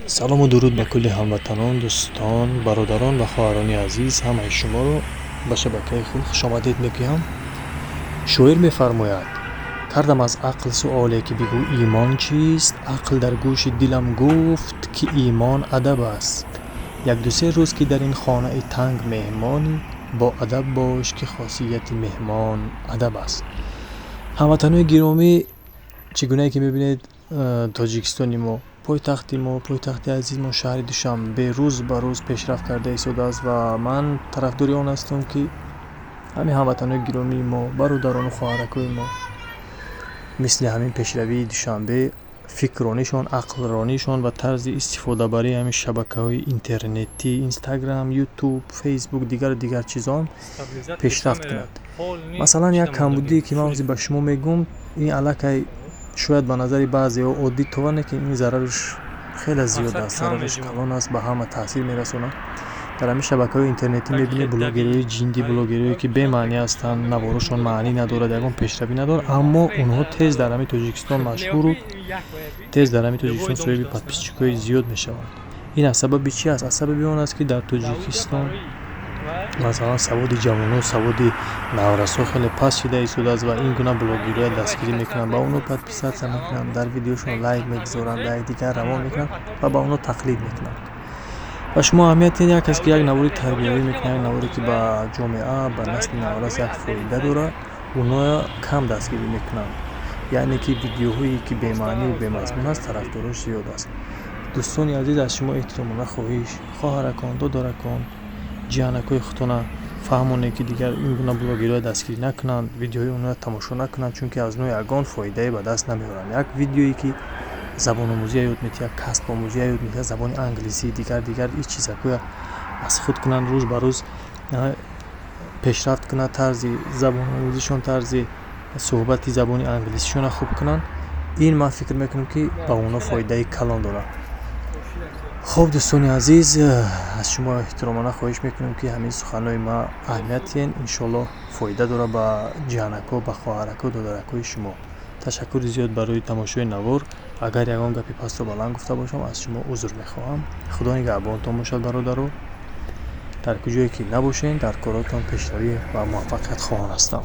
Салому дуруд ба кулли ҳамватанон, дӯстон, бародарон ва хоҳарони азиз. Ҳамаи шуморо ба шабакаи худ хушомадед мегӯям. Шоир мефармояд: «Кардам аз ақл суоле, ки бигӯ, имон чист? Ақл дар гӯши дилам гуфт, ки имон адаб аст. Як-ду-се рӯз, ки дар ин хонаи танг меҳмонӣ, бо адаб бош, ки хосияти меҳмон адаб аст». Ҳамватанои гиромӣ, чӣ гунае ки мебинед, Тоҷикистони мо, пойтахти мо, пойтахти азизи мо, шаҳри Душанбе, рӯз ба рӯз пешрафт карда истодааст ва ман тарафдори он ҳастам, ки ҳамин ҳамватанои гиромии мо, бародарону хоҳаракҳои мо, мисли ҳамин пешравии Душанбе фикрронишон, ақлронишон ва тарзи истифодабарии ҳамин шабакаҳои интернетӣ, Инстаграм, Ютуб, Фейсбук, дигару дигар чизон пешрафт кунад. Масалан, як камбудие, ки ман ҳозир ба шумо мегӯм, ин аллакай шояд ба назари баъзеҳо оддӣ товад, лекин ин зарараш хеле зиёд аст, зарараш калон аст, ба ҳама таъсир мерасонад. Дар ҳамин шабакаҳои интернетӣ мебинед блогерҳои ҷиндӣ, блогерҳое, ки бемаънӣ ҳастанд, наворошон маънӣ надорад, ягон пешравӣ надорад, аммо онҳо тез дар ҳамин Тоҷикистон машҳуру тез дар ҳамин Тоҷикистон соҳиби подписчикҳои зиёд мешаванд. Ин аз сабаби чи аст? Аз сабаби он аст, ки дар Тоҷикистон, масалан, саводи ҷавонон, саводи наврасо хеле паст шида истодааст ва ин гуна блогерҳоя дастгирӣ мекунанд, ба онҳо подписаться мекунанд, дар видеошон лайк мегузоранд, ба якдигар равон мекунанд ва ба онҳо тақлид мекунанд. Ва шумо аҳамияти як аст, ки як навори тарбиявӣ мекунад, як наворе, ки ба ҷомеа, ба насли наврас як фоида дорад, онҳоя кам дастгирӣ мекунанд. Яъне ки видеоҳое, ки бемаъниву бемазмун аст, тарафдорош зиёд аст. Дӯстони азиз, аз шумо эҳтиромона хоҳиш: хоҳаракон, додаракон, ҷиҳанакҳои худтона фаҳмонед, ки дигар ин гуна блогерҳоя дастгирӣ накунанд, видеоҳои онҳоро тамошо накунанд, чунки аз онҳо ягон фоидае ба даст намеоранд. Як видеое, ки забономӯзия ёд медиҳад, касбомӯзия ёд медиҳад, забони англисӣ, дигар дигар ин чизакҳоя аз худ кунанд, рӯз ба рӯз пешрафт кунад, тарзи забономӯзишон, тарзи суҳбати забони англисишонро хуб кунанд, ин ман фикр мекунам, ки ба онҳо фоидаи калон дорад. Хуб, дӯстони азиз, аз шумо эҳтиромона хоҳиш мекунам, ки ҳамин суханҳои ма аҳамият диҳен. Иншоаллоҳ, фоида дорад ба ҷиҳанакҳо, ба хоҳаракҳо, додаракҳои шумо. Ташаккури зиёд барои тамошои навор. Агар ягон гапи пасту баланд гуфта бошам, аз шумо узр мехоҳам. Худо нигаҳбонтон бошад, бародаро. Дар куҷое ки набошед, дар коротон пешравӣ ва муваффақият хоҳон ҳастам.